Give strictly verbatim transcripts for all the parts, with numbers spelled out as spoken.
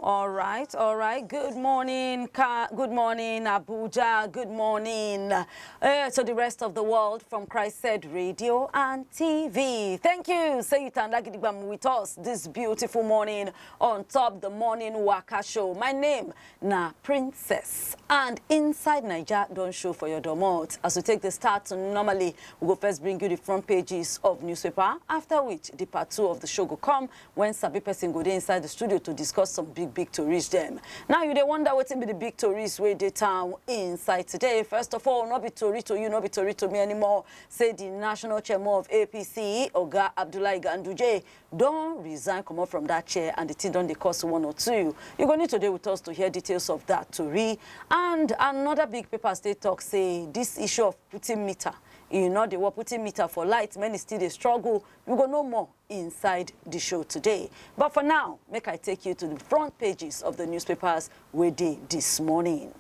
All right, all right. Good morning, Ka- good morning, Abuja. Good morning uh, to the rest of the world from Christ Radio and T V. Thank you. Say you tanda gidigbam with us this beautiful morning on top the morning Waka show. My name na Princess, and inside Naija don show for your domot. As we take the start normally, we go first bring you the front pages of newspaper. After which, the part two of the show go come when sabi person go dey inside the studio to discuss some big big tories dem. Now you dey wonder wetin be the big tories wey dey town inside today. First of all, no be tori to you, no be tori to me anymore. Say the national chairman of A P C, Oga Abdullahi Ganduje, don resign comot from that chair, and the thing don dey cause one or two. You go need to dey with us to hear details of that tori. And another big paper state talk say this issue of putting meter, you know, the work putting meter for light, many still dey struggle. You go know more inside the show today. But for now, make I take you to the front pages of the newspapers wey dey this morning.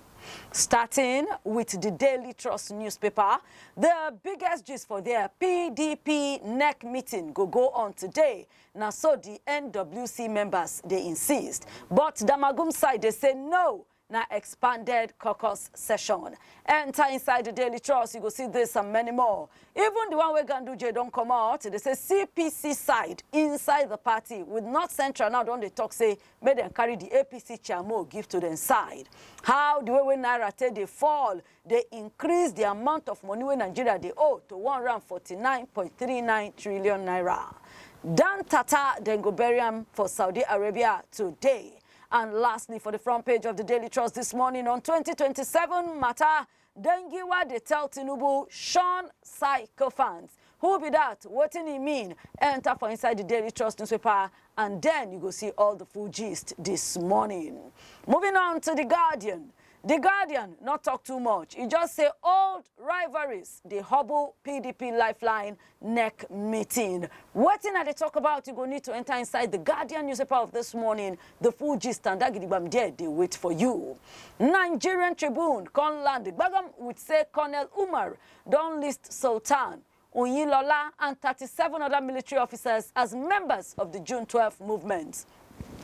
Starting with the Daily Trust newspaper, the biggest gist for there, P D P NEC meeting go go on today. Na so the N W C members dey insist. But Damagum side dey say no, na expanded caucus session. Enter inside the Daily Trust, you go see this and many more. Even the one wey Ganduje don comot, dey say C P C side inside the party with North Central now don dey talk say make dem carry the A P C chairmo give to dem side. How the way wey naira take dey fall dey increase the amount of money wey Nigeria dey owe to one hundred and forty-nine point three nine trillion naira. Dan Tata dem go bury am for Saudi Arabia today. And lastly, for the front page of the Daily Trust this morning on twenty twenty-seven matter, Dengiwa dey tell Tinubu, shun sycophants. Who be that? Wetin e mean? Enter for inside the Daily Trust newspaper, and then you go see all the full gist this morning. Moving on to the Guardian. The Guardian not talk too much. E just say old rivalries dey hobble P D P lifeline NEC meeting. Wetin I dey talk about, you go need to enter inside the Guardian newspaper of this morning. The full gist and that gidigbam there dey wait for you. Nigerian Tribune come land gbagam with say Colonel Umar don list Sultan Oyinlola and thirty-seven other military officers as members of the June twelfth movement.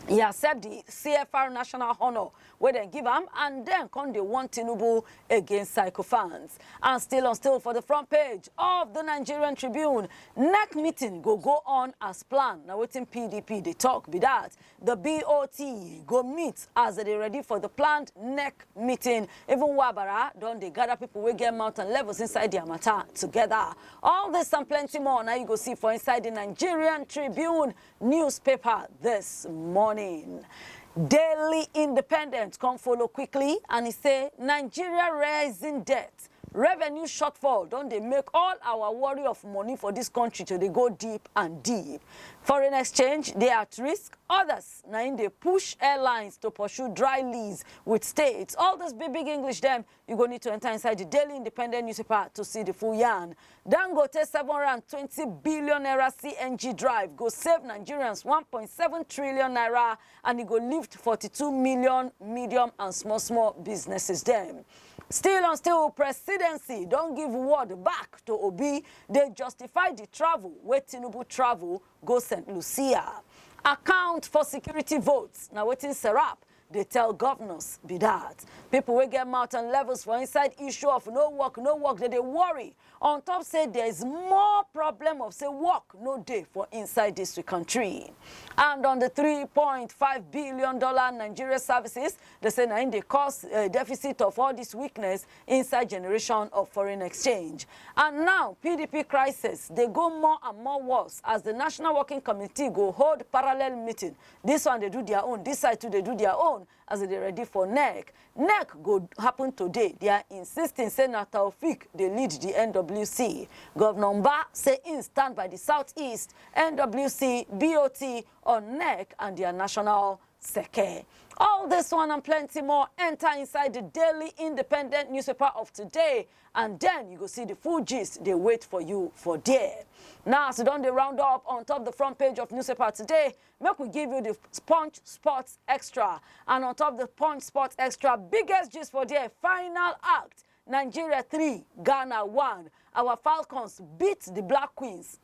He accept the C F R national honor wey dem give am, and then come dey warn Tinubu against sycophants. And still on still for the front page of the Nigerian Tribune, NEC meeting go go on as planned. Na wetin P D P dey talk be that. The B O T go meet as they ready for the planned NEC meeting. Even Wabara don dey gather people wey get mouth and levels inside their matter together. All this and plenty more now you go see for inside the Nigerian Tribune newspaper this morning. Daily Independent come follow quickly, and e say Nigeria rising debt, revenue shortfall don dey make all our worry of money for this country to dey go deep and deep. Foreign exchange dey at risk. Others na im dey push airlines to pursue dry lease with states. All those big big English dem, you go need to enter inside the Daily Independent newspaper to see the full yarn. Dangote seven hundred and twenty billion naira C N G drive go save Nigerians one point seven trillion naira, and e go lift forty-two million medium and small small businesses dem. Still on still, presidency don give word back to Obi. Dey justify the travel wey Tinubu travel go Saint Lucia. Account for security votes, na wetin Serap dey tell governors be that. People wey get mouth and levels for inside issue of no work, no work, dem dey worry on top say there is more problem of say work no dey for inside this we country. And on the three point five billion dollar Nigeria services, dem say na im dey cause uh, deficit of all this weakness inside generation of foreign exchange. And now P D P crisis dey go more and more worse as the National Working Committee go hold parallel meeting. This one dey do their own, this side too dey do their own as they dey ready for NEC. NEC go happen today. They are insisting say na Taofik dey lead the N W C. Governor Mba say im stand by the Southeast, N W C, B O T on NEC and their national seke. All this one and plenty more enter inside the Daily Independent newspaper of today, and then you go see the full gist dey wait for you for there. Now, as we don dey round up on top the front page of newspaper today, make we give you the Punch Sports Extra. And on top the Punch Sports Extra, biggest gist for there, final act, Nigeria three, Ghana one. Our Falcons beat the Black Queens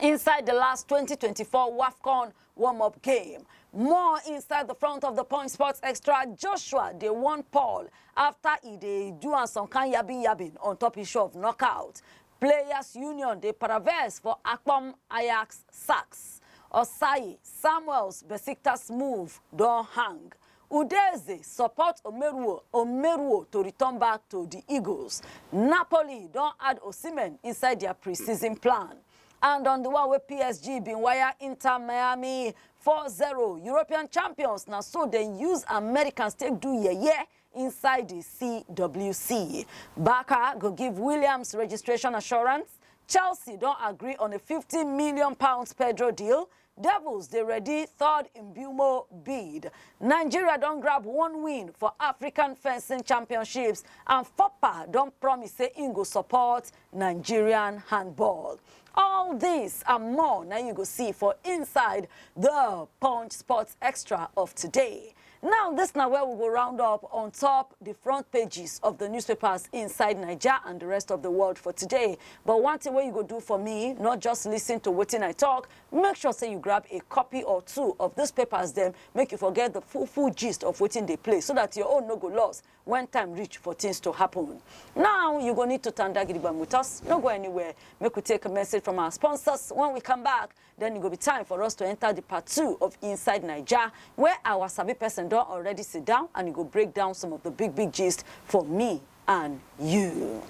inside the last twenty twenty-four WAFCON warm-up game. More inside the front of the Punch Sports Extra, Joshua dey warn Paul after e dey do am some kind yabbing yabbing on top issue of knockout. Players Union dey paraverse for Akpom Ajax sacks. Osayi Samuel's Besiktas move don hang. Udeze support Omeruo Omeruo to return back to the Eagles. Napoli don add Osimhen inside their pre-season plan. And on the one wey P S G bin wire Inter Miami four zero, European champions na so dem use Americans take do yeye inside the C W C. Barca go give Williams registration assurance. Chelsea don agree on a fifty million pounds Pedro deal. Devils dey ready third Mbumo bid. Nigeria don grab one win for African Fencing Championships, and FOPA don promise say im go support Nigerian handball. All this and more na you go see for inside the Punch Sports Extra of today. Now, this na where we go round up on top the front pages of the newspapers inside Naija and the rest of the world for today. But one thing wey you go do for me, not just listen to wetin I talk, make sure say you grab a copy or two of these papers dem, make you for get the full full gist of wetin dey play, so that your own no go loss when time reach for things to happen. Now, you go need to tanda gidigbam with us. No go anywhere. Make we take a message from our sponsors. When we come back, then e go be time for us to enter the part two of Inside Naija, where our sabi person don already sit down and e go break down some of the big big gist for me and you.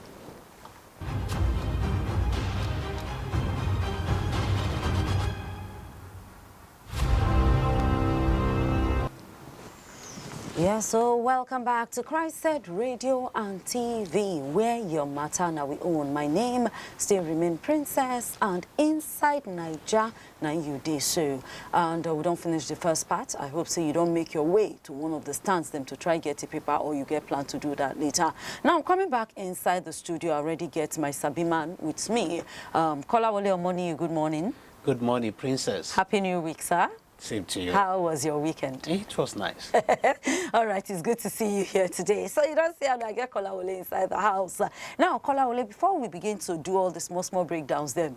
Yeah, so welcome back to Christ Said Radio and T V, where your matter na we own. My name still remain Princess, and inside Naija, na you dey so. And uh, we don finish the first part. I hope say you don make your way to one of the stands dem to try get a paper, or you get plan to do that later. Now, coming back inside the studio, I already get my sabi man with me. Um, Kolawole Omoni, good morning. Good morning, Princess. Happy New Week, sir. Same to you. How was your weekend? It was nice. All right, it's good to see you here today. So you don see how I get Kolawole inside the house. Now, Kolawole, before we begin to do all the small, small breakdowns dem,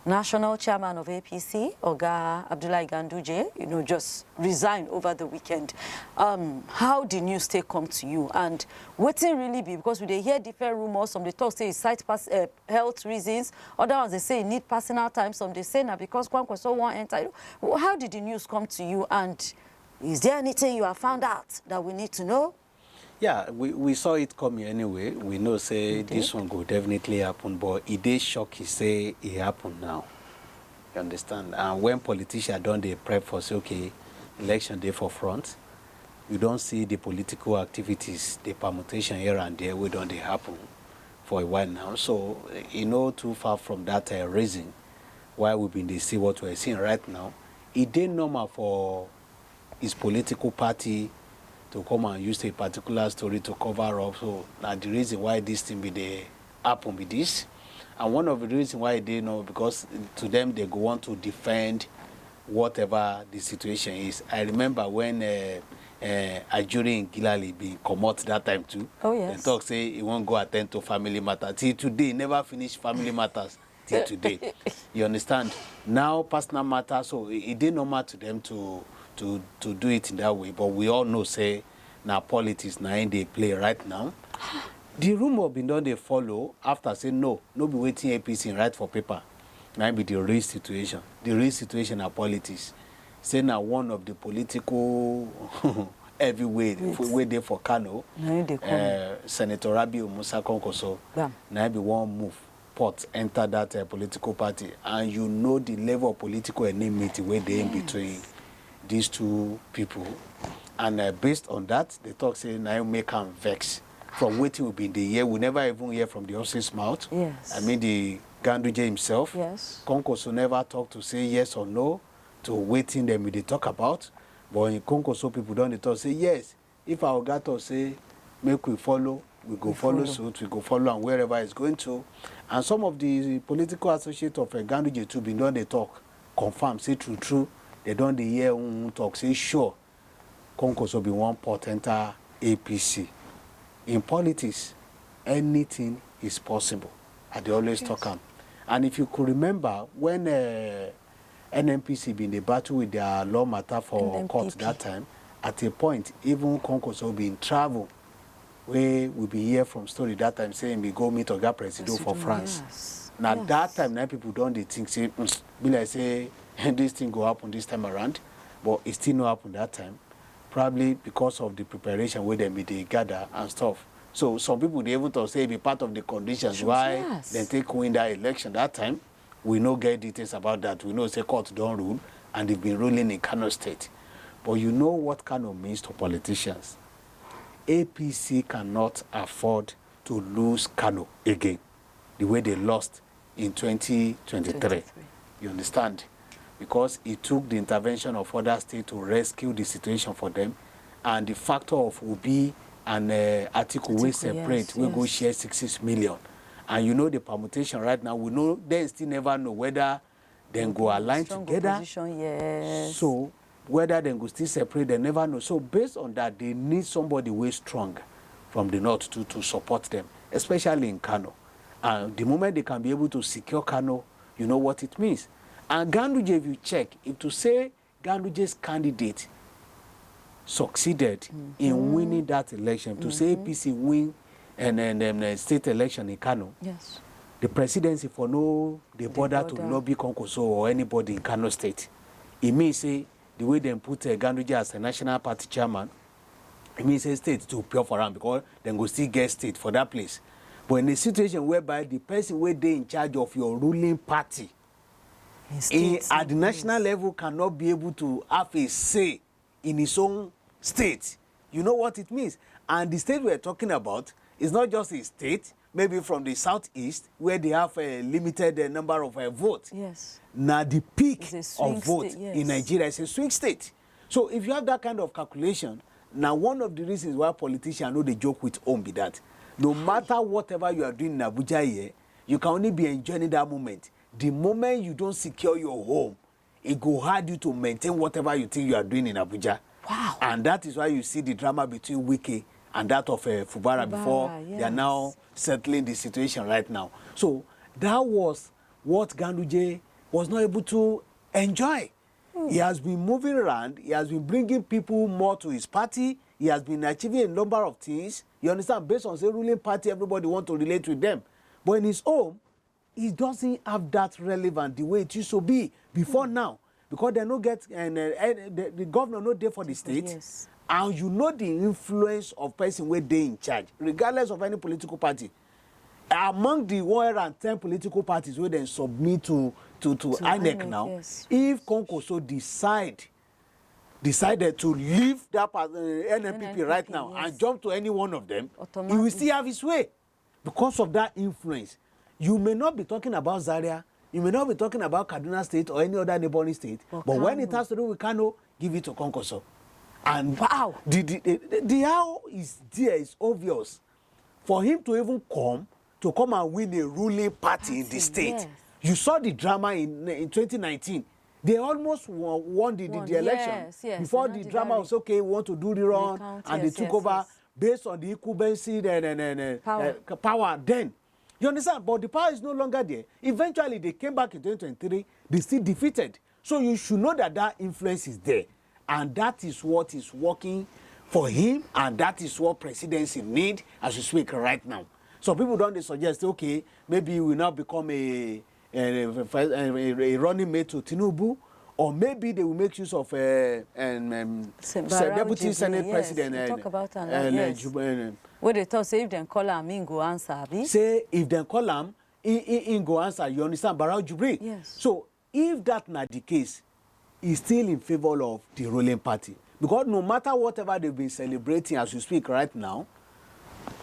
National Chairman of A P C, Oga Abdullahi Ganduje, you know, just resigned over the weekend. Um, how the news take come to you, and wetin really be? Because we dey hear different rumors. Some dey talk say e cite pass, uh, health reasons. Other ones dey say e need personal time. Some dey say na because Kwankwaso wan enter. How did the news come to you, and is there anything you have found out that we need to know? Yeah, we, we saw it coming anyway. We know say this one go definitely happen, but e dey shocking say e happen now. You understand? And when politicians don dey prep for say, okay, election dey for front, you don see the political activities, the permutation here and there wey don dey happen for a while now. So e no too far from that uh, reason why we been dey see what we're seeing right now. E dey normal for his political party to come and use a particular story to cover up. So na the reason why this thing be dey happen be this. And one of the reason why e dey normal, because to them, they go want to defend whatever the situation is. I remember when uh, uh, Ajuri Ngilali bin comot that time too. Oh, yes. Dem talk say he wan go attend to family matter. Till today, he never finish family matters till today. You understand? Now personal matter, so e e dey normal to them to to to do it in that way. But we all know say na politics na im dey play right now. The rumor bin don dey follow after say no, no be wetin A P C write for paper. Na im be the real situation. The real situation na politics. Say na one of the political heavyweight wey dey for Kano, na im dey come. Uh, Senator Rabiu Musa Konkoso, na im be one move pot enter that uh, political party, and you know the level of political enmity wey dey in between these two people. And uh, based on that, they talk say na im make am vex. From wetin we bin dey hear, we never even hear from the horse's mouth. Yes. I mean, the Ganduje himself. Yes. Konkoso never talk to say yes or no to wetin dem dey talk about. But in Konkoso, people don dey talk say yes. If our oga talk say make we follow, we go follow suit, we go follow am wherever it's going to. And some of the political associates of uh, Ganduje too bin don dey talk, confirm say true true, they don dey hear mm, talk say sure, Konkoso bin wan pot enter A P C. In politics, anything is possible. I dey always talk am. And if you could remember, when uh, N N P C bin dey battle with their law matter for court that time, at a point, even Kwankwaso bin travel, wey we bin hear from story that time, say he bin go meet Oga Presido for France. Na that time na people don dey think say, "Mm, be like say this thing go happen this time around," but e still no happen that time, probably because of the preparation wey dem bin dey gather and stuff. So some people dey even talk say e be part of the conditions why dem take win that election that time. We no get details about that. We know say court don rule and they've been ruling in Kano State. But you know what Kano means to politicians? A P C cannot afford to lose Kano again the way they lost in twenty twenty-three. You understand? Because it took the intervention of other states to rescue the situation for them, and the factor of Obi and uh, Atiku wey separate, wey go share six six million. And you know the permutation right now, we know, dem still never know whether dem go align together. So whether dem go still separate, dem never know. So based on that, they need somebody wey strong from the north to, to support them, especially in Kano. And the moment they can be able to secure Kano, you know what it means. And Ganduje, if you check, if to say Ganduje's candidate succeeded in winning that election, to say A P C win and, and, and, uh, state election in Kano, the presidency for no dey bother to lobby Kwankwaso or anybody in Kano State. E mean say the way dem put uh, Ganduje as a national party chairman, e mean say state too pure for am because dem go still get state for that place. But in a situation whereby the person wey dey in charge of your ruling party in, at the national level cannot be able to have a say in his own state, you know what it means. And the state we're talking about is not just a state, maybe from the southeast, where they have a limited uh, number of uh, votes. Yes. Now the peak of votes in Nigeria is a swing state. So if you have that kind of calculation, now one of the reasons why politicians know they joke with home be that no matter whatever you are doing in Abuja here, you can only be enjoying that moment. The moment you don't secure your home, it go hard you to maintain whatever you think you are doing in Abuja. Wow. And that is why you see the drama between Wike and that of uh, Fubara before they are now settling the situation right now. So that was what Ganduje was not able to enjoy. He has been moving around. He has been bringing people more to his party. He has been achieving a number of things. You understand? Based on say ruling party, everybody want to relate with them. But in his home, he doesn't have that relevant the way it used to be before now. Because they no get and uh, uh, the, the governor no dey for the state, and you know the influence of person wey dey in charge, regardless of any political party. Among the one hundred and ten political parties wey dem submit to to to INEC now, if Kwankwaso decide decided to leave that part, uh, N N P P right now and jump to any one of them, he will still have his way because of that influence. You may not be talking about Zaria, you may not be talking about Kaduna State or any other neighboring state, but when it has to do with Kano, give it to Kwankwaso. And wow, the, the, the, the how is there is obvious for him to even come to come and win a ruling party in the state. You saw the drama in in twenty nineteen. They almost won, won the, the, the election before the drama was okay. We want to do the run, and they took over based on the incumbency and, and, and uh, power. Uh, power then. You understand? But the power is no longer there. Eventually, they came back in twenty twenty-three. They still defeated. So you should know that that influence is there, and that is what is working for him, and that is what presidency need as we speak right now. Some people don't suggest, okay, maybe he will now become a a, a, a running mate to Tinubu, or maybe they will make use of uh, an um, deputy senate president. Talk about and, uh, where they talk say if they call am, he go answer, abi? Say if they call am, he, he, he go answer. You understand, Barau Jubri? Yes. So if that not the case, he's still in favor of the ruling party, because no matter whatever they've been celebrating as we speak right now,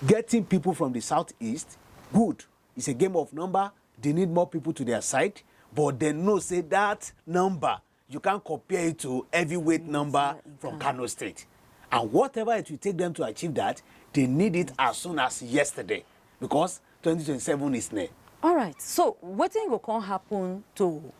getting people from the southeast, good. It's a game of number. They need more people to their side, but they know say that number, you can't compare it to heavyweight number from Kano State. And whatever it will take them to achieve that, they need it as soon as yesterday, because twenty twenty-seven is near. All right. So wetin go come happen to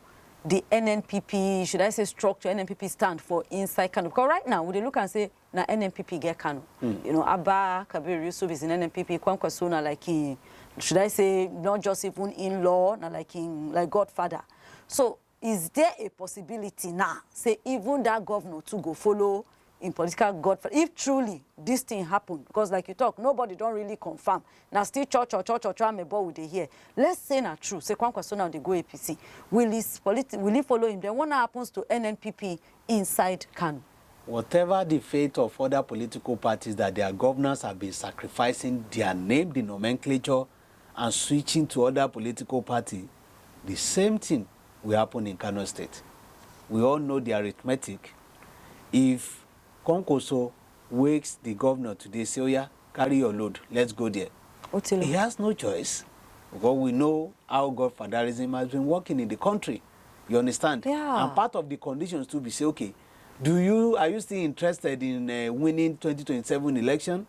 the N N P P, should I say structure, N N P P stand for inside Kano? Because right now, we dey look and say na N N P P get Kano. You know, Abba Kabir Yusuf is in N N P P, Kwankwaso na like him should I say, not just even in-law, na like im, like godfather. So is there a possibility now say even that governor too go follow im political godfather if truly this thing happen? Because like you talk, nobody don really confirm. Na still cho cho cho cho cho amebo we dey hear. Let's say na true say Kwankwaso now dey go A P C. Will his politi- will he follow him? Then what now happens to N N P P inside Kano? Whatever the fate of other political parties that their governors have been sacrificing their name, the nomenclature, and switching to other political party, the same thing will happen in Kano State. We all know the arithmetic. If Kwankwaso wakes the governor today, say, "Oya, carry your load, let's go there." He has no choice, because we know how godfatherism has been working in the country. You understand? Yeah. And part of the conditions to be say, "Okay, do you are you still interested in uh, winning twenty twenty-seven election?"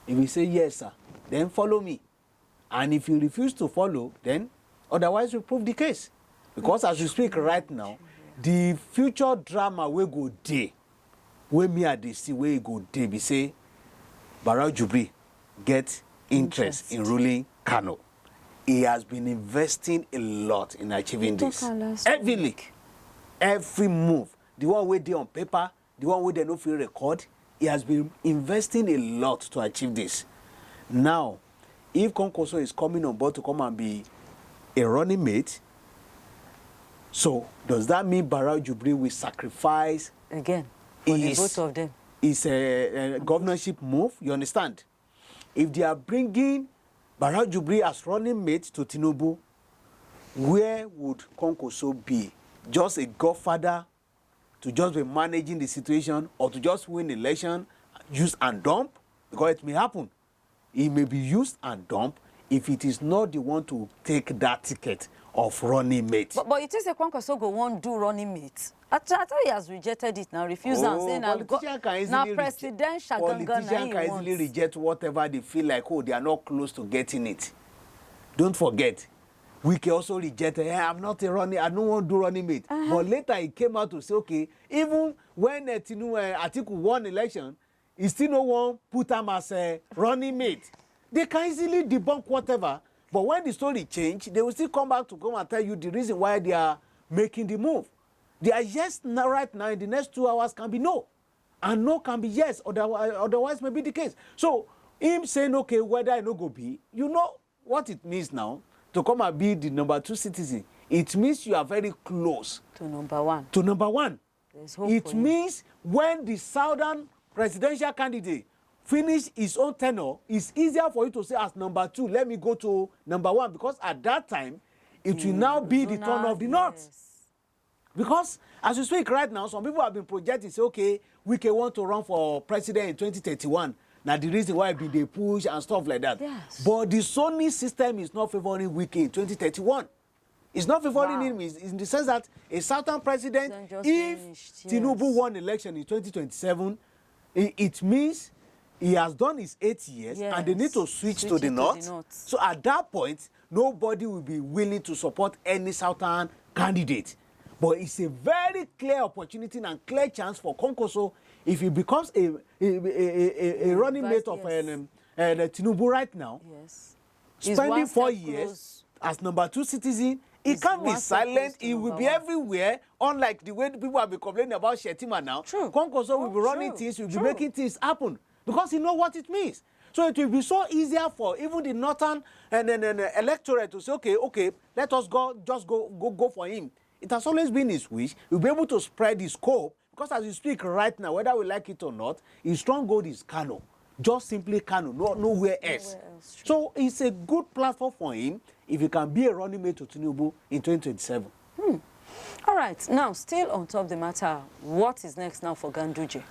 If you say, "Yes, sir," then follow me. And if you refuse to follow, then otherwise we prove the case. Because as we speak right now, the future drama wey go dey, wey me I dey see wey e go dey be say Barau Jibrin get interest in ruling Kano. He has been investing a lot in achieving this. Heavily. Every move, the one wey dey on paper, the one wey dem no fit record, he has been investing a lot to achieve this. Now, if Kwankwaso is coming on board to come and be a running mate, so does that mean Barau Jibrin will sacrifice Again, for the Is- both of them. his uh, uh, governorship move? You understand? If they are bringing Barau Jibrin as running mate to Tinubu, where would Kwankwaso be? Just a godfather to just be managing the situation, or to just win election, use and dump? Because it may happen. He may be used and dump if it is not the one to take that ticket of running mate. But, but you think say Kwankwaso go wan do running mate? I, th- I thought he has rejected it now, refuse am, Oh, say na politician go- can easily na reject- presidential gangan na Politician he can want. Easily reject whatever they feel like, oh, they are not close to getting it. Don't forget, Wike also rejected, "Eh, I'm not a running, I don't want to do running mate." But later he came out to say, okay, even when uh, Tinubu, uh, Atiku won election, he still no one put him as a running mate. They can easily debunk whatever, but when the story change, they will still come back to come and tell you the reason why they are making the move. Their yes now, right now, in the next two hours can be no. And no can be yes, otherwise, otherwise may be the case. So him saying, okay, whether I no go be, you know what it means now to come and be the number two citizen. It means you are very close To number one. To number one. There's hope It for you. Means when the southern presidential candidate finish his own tenure, it's easier for you to say, as number two, let me go to number one, because at that time it will now be the turn of the north. Because as we speak right now, some people have been projecting, say, okay, Wike want to run for president in twenty thirty-one. Now the reason why he been dey push and stuff like that. Yes. But the Sony system is not favoring Wike in twenty thirty-one. It's not favoring Wow. Him in, in the sense that a southern president, President just if finished, Tinubu yes. Won election in twenty twenty-seven, it, it means he has done his eight years and they need to Yes. switch Switch to the it to north. the north. So at that point, nobody will be willing to support any southern candidate. But it's a very clear opportunity and clear chance for Kwankwaso if he becomes a, a, a, a, a, a running Vice- mate of yes. um, uh, the Tinubu right now, Yes. He's spending one four step years close. As number two citizen, he He's can't be one step close silent. To He will number be one. Everywhere. Unlike the way the people have been complaining about Shettima now, True. Kwankwaso will be Oh, running true. Things, will be True. Making things happen because he know what it means. So it will be so easier for even the northern and then uh, electorate to say, okay, okay, let us go, just go, go, go for him. It has always been his wish. He'll be able to spread his scope because as you speak right now, whether we like it or not, his stronghold is Kano. Just simply Kano, no, nowhere else. Nowhere else, true. So it's a good platform for him if he can be a running mate to Tinubu in twenty twenty-seven. All right, now still on top of the matter, what is next now for Ganduje?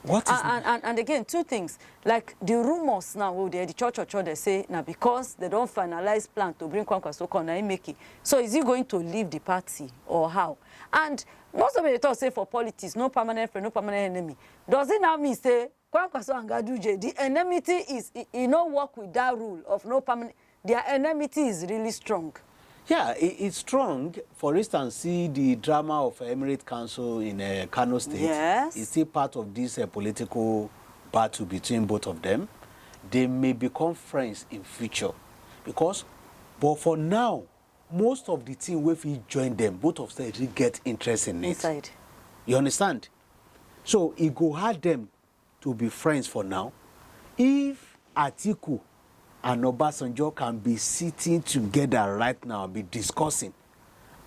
What is And, and, and, and again, two things. Like the rumors now, wey dey the church, church, they say now because they don't finalize plan to bring Kwankwaso come, na him make it. So is he going to leave the party or how? And most of the talk say for politics, no permanent friend, no permanent enemy. Does it now mean say Kwankwaso and Ganduje, the enmity is, e, e no work with that rule of no permanent? Their enmity is really strong. Yeah, it, it's strong. For instance, see the drama of Emirate Council in uh, Kano State. Yes. It's still part of this uh, political battle between both of them. They may become friends in future. Because, but for now, most of the thing wey fit join them, both of them really get interest in it. Inside. You understand? So e go hard them to be friends for now. If Atiku and Obasanjo can be sitting together right now and be discussing,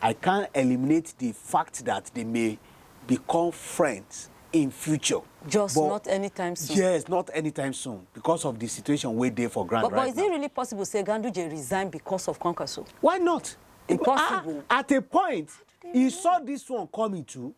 I can't eliminate the fact that they may become friends in future. Just But not anytime soon. Yes, not anytime soon because of the situation wey dey for ground But, but right is now. It really possible say Ganduje resign because of Kwankwaso? Why not? Impossible. Ah, at a point, he saw this one coming too.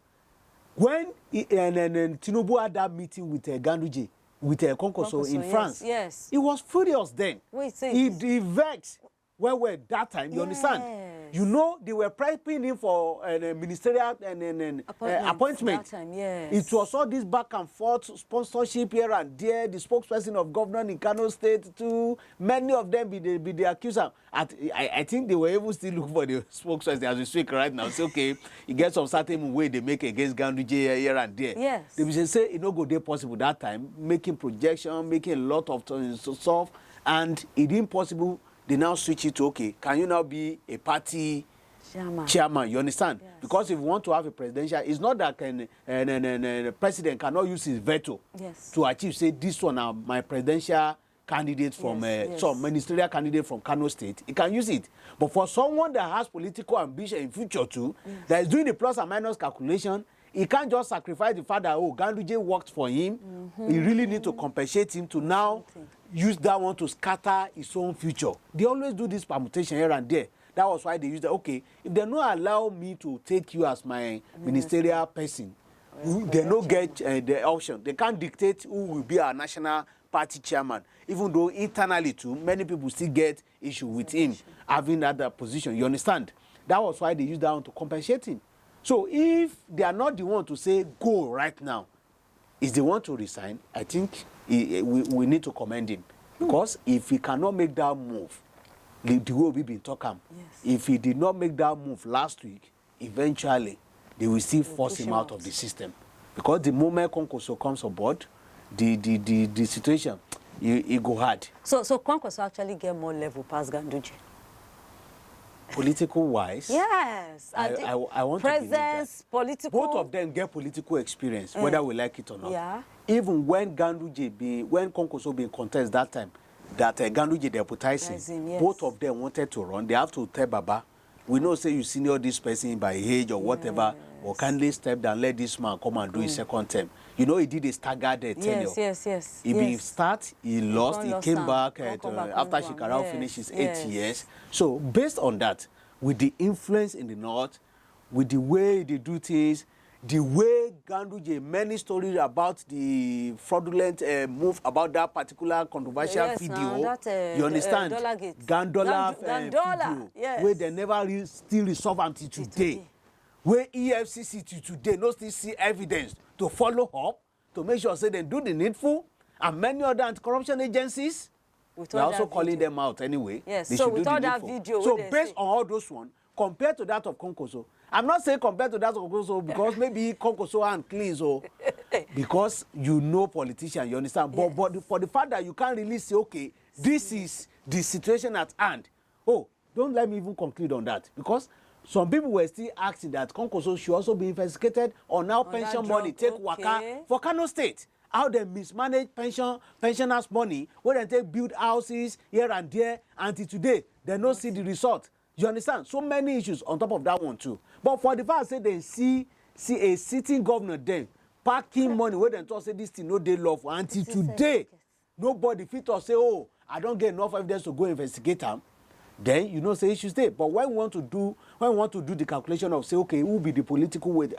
When he, and, and, and Tinubu had that meeting with uh, Ganduje, with uh, Kwankwaso in Kwankwaso, yes, France, yes. He was furious then. Wait, say He, this. He vexed. Well, well, that time, you understand? Yes. You know, they were prepping him for a, a ministerial and, and, and, uh, Appointment appointment. That time, yes. It was all this back and forth sponsorship here and there. The spokesperson of governor in Kano State too. Many of them be the be the accuser. At, I, I think they were even still looking for the spokesperson as we speak right now. Say okay, e get some certain way they make against Ganduje here and there. Yes. They be say say e no go dey possible that time, making projection, making a lot of things so stuff, and e didn't possible. They now switch it to okay, can you now be a party Chairman. Chairman? You understand? Yes. Because if you want to have a presidential, it's not that can uh, uh, uh, uh, president cannot use his veto Yes. to achieve. Say this one na my presidential candidate from Yes, uh, yes. some ministerial candidate from Kano State. He can use it. But for someone that has political ambition in future too, that is doing the plus and minus calculation, he can't just sacrifice the fact that oh, Ganduje worked for him. Mm-hmm. He really need to compensate him to now use that one to scatter his own future. They always do this permutation here and there. That was why they use that. Okay, if they no allow me to take you as my ministerial person, they no get uh, the option. They can't dictate who will be our national party chairman. Even though internally too, many people still get issue with him having that, that position. You understand? That was why they use that one to compensate him. So if they are not the one to say go right now, if they want to resign, I think he, we, we need to commend him. Because if he cannot make that move, the, the way we been talk am, Yes. If he did not make that move last week, eventually they will still force push him him out out. Of the system. Because the moment Kwankwaso comes on board, the the the, the situation e, e go hard. So, so Kwankwaso actually get more level past Ganduje. Political wise, Yes. I, at the I, I want to believe that. Presence, political. Both of them get political experience, whether we like it or not. Yeah. Even when Ganduje be when Kwankwaso been contest that time, that uh, Ganduje deputizing, As in, yes. Both of them wanted to run. They have to tell Baba, we know say you senior this person by age or whatever, or kindly step down, let this man come and do his second term. You know he did a staggered uh, tenure. Yes, yes, yes. He been Yes. start, he lost, Come he lost came am. back Come, uh, come back, after come back. Shekarau Yes, finishes eight yes. Years. So based on that, with the influence in the north, with the way they do things, the way Ganduje many stories about the fraudulent uh, move about that particular controversial Yes, video. Now that, uh, You understand? Uh, Dollar Gate. Gandola Gandu- uh, Gandola, video, yes. Where they never re- still resolve until today. Today. Where E F C C till today no still see evidence to follow up to make sure say they do the needful, and many other anti-corruption agencies. With We're all also that calling video. Them out anyway. Yes, They so should do with the all that needful. video So wey they based say. On all those one, compared to that of Kwankwaso, I'm not saying compared to that of Kwankwaso because maybe Kwankwaso hand clean so, because you know politician, you understand. But Yes. But the, for the fact that you can't really say okay, this is the situation at hand. Oh, don't let me even conclude on that because some people were still asking that Kwankwaso should also be investigated on how On that pension drug, money take okay. Waka for Kano State. How they mismanage pension pensioners' money, where they take build houses here and there, until today they no see the result. You understand? So many issues on top of that one too. But for the fact say they see see a sitting governor then packing money where they talk say this thing no dey lawful until today. Nobody fit talk say oh, I don't get enough evidence to go investigate am. Then you know say issues dey. But when we want to do when we want to do the calculation of say okay, who be the political weight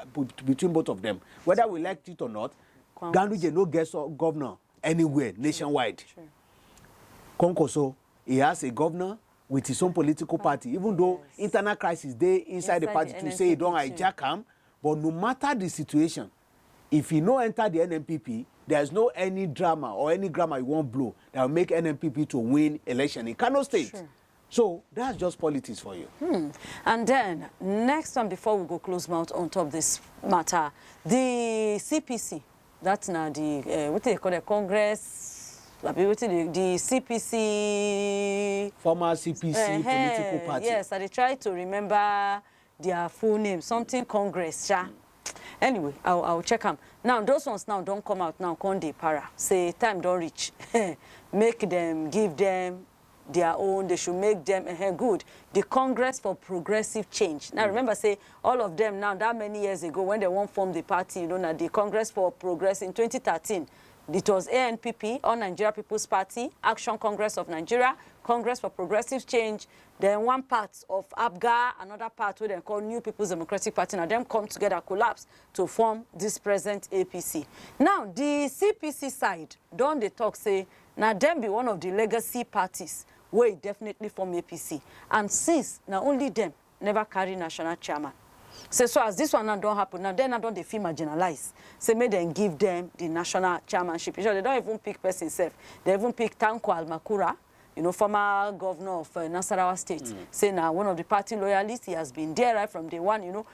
between both of them, whether we like it or not, Ganduje no get so governor anywhere nationwide. Kwankwaso, he has a governor with his own political party, even though internal crisis dey inside the party to say he don hijack am. But no matter the situation, if he no enter the N N P P, there is no any drama or any grammar you wan blow that will make N N P P to win election in Kano State. So that's just politics for you. And then next one before we go close mouth on top this matter, the C P C, that's now the uh, what they call the Congress abi wetin dey, the C P C. Former C P C Eh, political eh, party. Yes, I dey try to remember their full name, something Congress, sha. Anyway, I'll, I'll check am. Now, those ones now don come out now, come dey para. Say time don reach. Make them give them their own, they should make them, eh, good. The Congress for Progressive Change. Now, remember say all of them now, that many years ago when they wan form the party, you know, na the Congress for Progress in twenty thirteen, it was A N P P, All Nigeria People's Party, Action Congress of Nigeria, Congress for Progressive Change, then one part of APGA, another part wey dem call New People's Democratic Party. Na dem come together, collapse to form this present A P C. Now, the C P C side don dey talk say na dem be one of the legacy parties wey definitely form A P C, and since na only dem never carry national chairman. Say so as this one now don happen, now dem now don dey feel marginalized. Say make dem give dem the national chairmanship. In short, they don even pick person sef. They even pick Tanko Almakura, you know, former governor of, uh, Nasarawa State. Say na one of the party loyalists. He has been there right from day one, you know.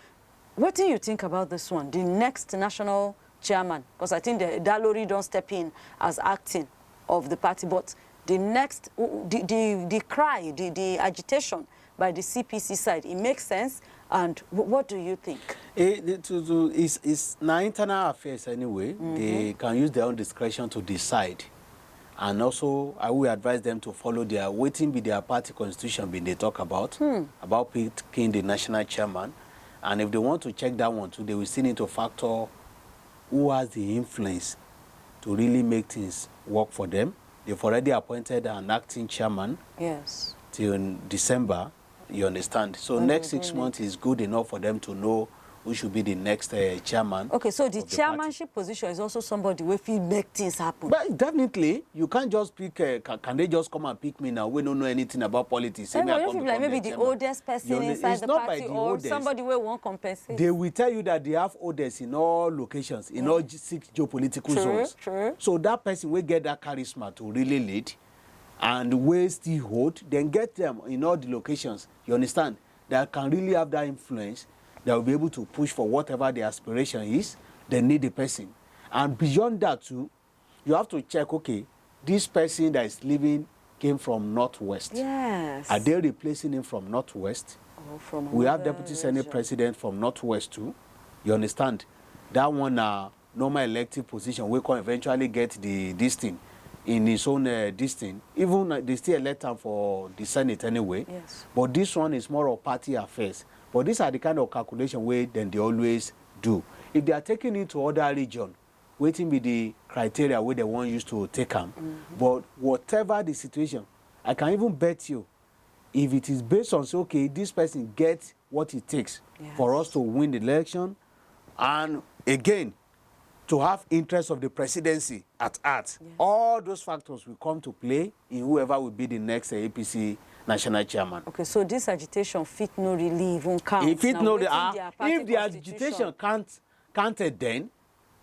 Wetin you think about this one? The next national chairman, because I think the Dalori don step in as acting of the party, but the next, the, the, the cry, the, the agitation by the C P C side, it makes sense. And wh- what do you think? Eh, the- to, to, it's, it's na internal affairs anyway. They can use their own discretion to decide. And also, I will advise them to follow their, wetin be their party constitution bin dey talk about, about picking the national chairman. And if they want to check that one too, they will still need to factor who has the influence to really make things work for them. They've already appointed an acting chairman Yes. till December, you understand. So next six months is good enough for them to know who should be the next uh, chairman. Okay, so the of the party. Chairmanship position is also somebody wey fit make things happen. But definitely, you can't just pick. Uh, can, can they just come and pick me now? We don't know anything about politics. Say Eh, me, I but you come feel like become maybe the the chairman. oldest person You know, inside it's the not by party the or oldest. Somebody wey wan compensate. They will tell you that they have others in all locations, in all ge- six geopolitical True, zones. True. So that person will get that charisma to really lead, and will still hold, then get them in all the locations. You understand? That can really have that influence. That will be able to push for whatever the aspiration is. They need the person, and beyond that too, you have to check. Okay, this person that is leaving came from Northwest. Yes. Are they replacing him from Northwest? Or from We have another Deputy Senate region. President from Northwest too. You understand? That one na normal elective position wey come eventually get the this thing in his own uh, this thing. Even uh, they still elect am for the Senate anyway. Yes. But this one is more of party affairs. But these are the kind of calculation wey dem dey always do. If they are taking it to other region, wetin be the criteria wey dem wan use to take am? But whatever the situation, I can even bet you, if it is based on say, okay, this person get what it takes Yes. for us to win the election, and again, to have interest of the presidency at heart, all those factors will come to play in whoever will be the next uh, A P C national chairman. Okay, so this agitation fit no really even count. If it Na no, wetin ah, their party if the constitution agitation can't counted, then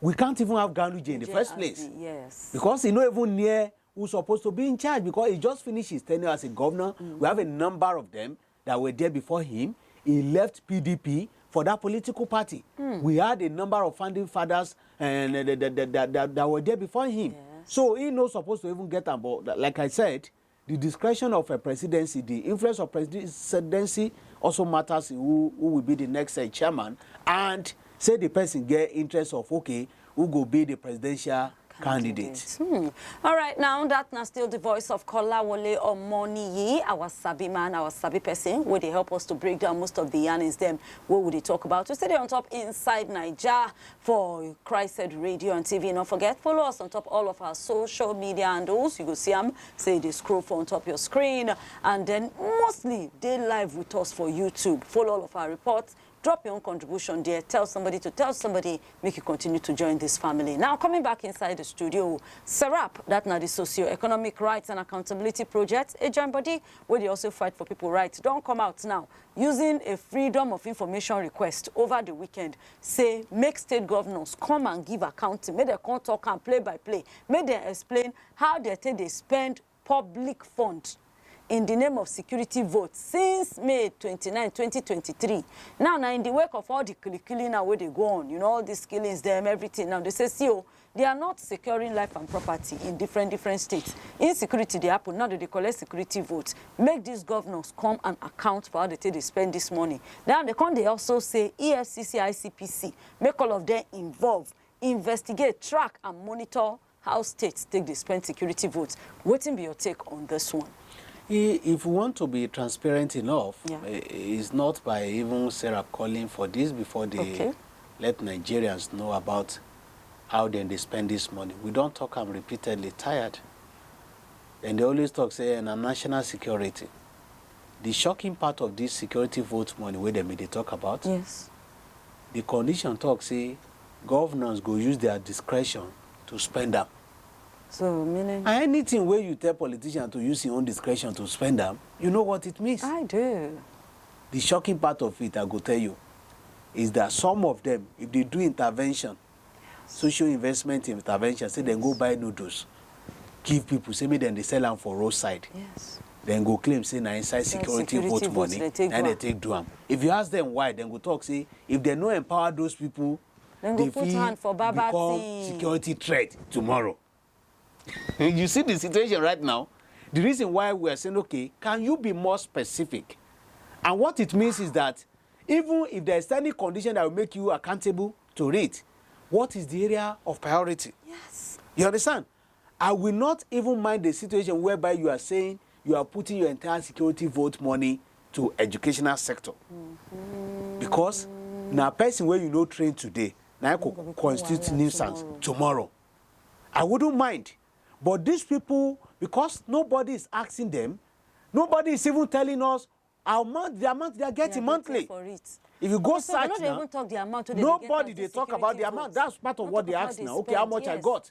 we can't even have Ganduje in the J first R place, D, yes. Because e no even near who's supposed to be in charge, because he just finished his tenure as a governor. We have a number of them that were there before him. He left P D P for that political party. We had a number of founding fathers and uh, that, that, that, that, that were there before him. Yes. So he no supposed to even get am. But like I said, the discretion of a presidency, the influence of presidency also matters in who, who will be the next uh, chairman, and say the person get interest of, okay, who go be the presidential candidate. Hmm. All right, now that na still the voice of Kolawole Omoniyi, our sabi man, our sabi person, wey dey help us to break down most of the yarnings dem wey we dey talk about. We still dey on top inside Naija for Christ Radio and T V. Don't forget, follow us on top all of our social media handles. You go see am, say they scroll for on top your screen, and then mostly dey live with us for YouTube. Follow all of our reports. Drop your own contribution there. Tell somebody to tell somebody, make you continue to join this family. Now, coming back inside the studio, SERAP, that na the Socio-Economic Rights and Accountability Project, a joint body wey dey also fight for people rights, don come out now using a freedom of information request over the weekend. Say make state governors come and give accounting, make dem come talk am play by play, make dem explain how dem take dey spend public fund. in the name of security vote since May twenty-nine, twenty twenty-three. Now, now in the wake of all the killing now where they go on, you know, all these killings, them, everything. Now they say, see, oh, they are not securing life and property in different different states. Insecurity they happen. Now they collect security votes. Make these governors come and account for how they take they spend this money. Now they come they also say E F C C, I C P C, make all of them involve, investigate, track and monitor how states take they spend security votes. Wetin be your take on this one? I- If we want to be transparent enough, Yeah. eh, it's not by even Serap calling for this before they Okay. let Nigerians know about how then they spend this money. We don't talk am repeatedly, tired. And they always talk say na national security. The shocking part of this security vote money wey dem dey talk about, Yes. the condition talk say governors go use their discretion to spend am. So meaning And anything wey you tell politician to use him own discretion to spend am, you know what it means. I do. The shocking part of it, I go tell you, is that some of them, if they do intervention, social investment intervention, say dem go buy noodles, give people, say make dem dey sell am for roadside. Yes. Dem go claim say na inside security Security vote vote money dem take na do dem am. Take do am. If you ask them why, dem go talk say if dem no empower those people, Dem go they put fit hand for baba become thing. Security threat tomorrow. You see the situation right now. The reason why we are saying, okay, can you be more specific? And what it means is that even if there is any condition that will make you accountable to it, what is the area of priority? Yes. You understand? I will not even mind the situation whereby you are saying you are putting your entire security vote money to educational sector. Because na person wey you no train today, na go constitute nuisance tomorrow. I wouldn't mind. But these people, because nobody is asking them, nobody is even telling us how much the amount they are getting monthly. For it. If you go So they search no dey now, even talk the amount wey they dey get nobody as dey the talk about security the amount. vote. That's part of No what talk they about ask the now. Okay, how spend, much I yes. Got.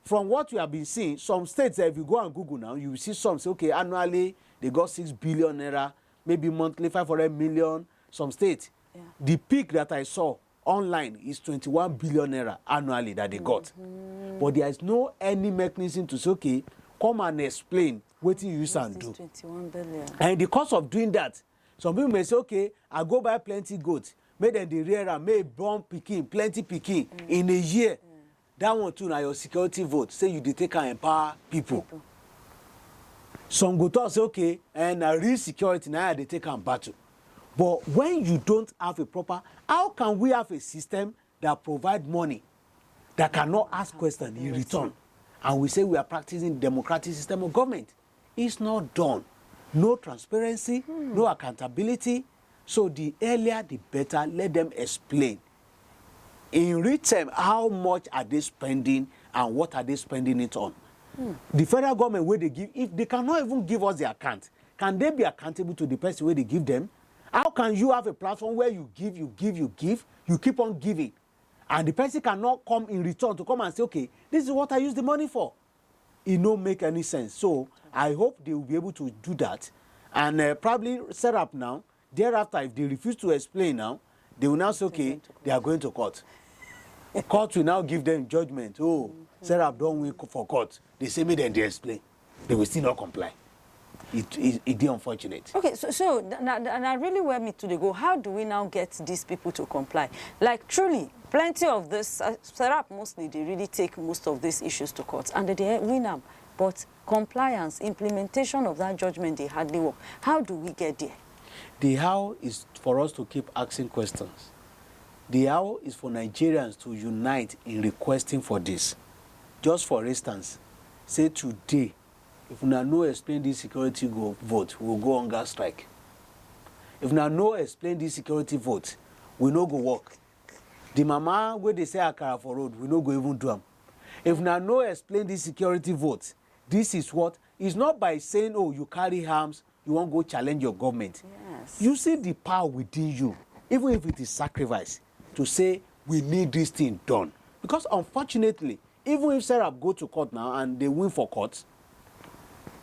From what we have been seeing, some states, if you go and Google now, you will see some say, okay, annually they got six billion naira, maybe monthly five hundred million. Some states, Yeah. The peak that I saw online is twenty-one billion naira annually that they got. But there is no any mechanism to say, okay, come and explain wetin you use am do. Twenty-one billion. And in the course of doing that, some people may say, okay, I go buy plenty goat, make dem dey rear am, make e born pikin, plenty pikin in a year. That one too na your security vote, say you dey take am empower people. Some go talk say, okay, and na real security na I dey take am battle. But when you don't have a proper, how can we have a system that provide money that cannot ask question in return? And we say we are practicing democratic system of government. It's not done. No transparency, no accountability. So the earlier the better. Let them explain in real term how much are they spending and what are they spending it on. The federal government wey dey give, if they cannot even give us the account, can they be accountable to the person wey dey give them? How can you have a platform where you give, you give, you give, you keep on giving, and the person cannot come in return to come and say, okay, this is what I use the money for? It no make any sense. So I hope they will be able to do that. And uh, probably set up now. Thereafter, if they refuse to explain now, they will now say, okay, they are going to court. Court will now give them judgment. Oh, Serap don win for court. They say make dem dey explain. They will still not comply. It it, it dey unfortunate. Okay, so so na, na, na really where me to dey go. How do we now get these people to comply? Like, truly, plenty of this, uh, Serap mostly, they really take most of these issues to court and they dey win am. But compliance, implementation of that judgment, they hardly work. How do we get there? The how is for us to keep asking questions. The how is for Nigerians to unite in requesting for this. Just for instance, say today, if una no explain this security go vote, we will go hunger strike. If una no explain this security vote, we no go work. The mama wey dey sell akara for road, we no go even do am. If una no explain this security vote, this is what, it's not by saying, oh, you carry arms, you wan go challenge your government. Yes. You see the power within you, even if it is sacrifice, to say we need this thing done. Because unfortunately, even if Serap go to court now and they win for court,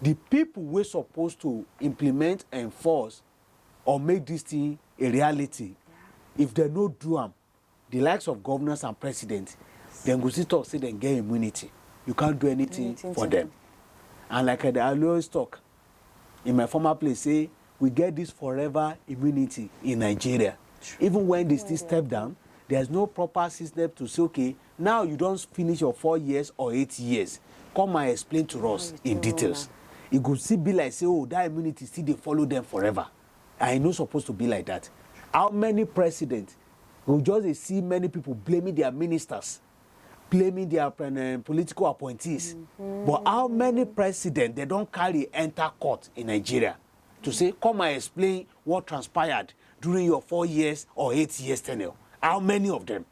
the people wey suppose to implement, enforce, or make this thing a reality, if they no do am, the likes of governors and presidents, dem go still talk say dem get immunity. You can't do anything, Anything for to them. And like I dey always talk, in my former place say we get this forever immunity in Nigeria. Even when they still step down, there's no proper system to say, okay, now you don't finish your four years or eight years. Come and explain to us in details. It go still be like say, oh, that immunity still dey follow them forever. And e no suppose to be like that. How many presidents go just dey see many people blaming their ministers, blaming their um, political appointees? But how many presidents they don't carry enter court in Nigeria to say, come and explain what transpired during your four years or eight years tenure? How many of them?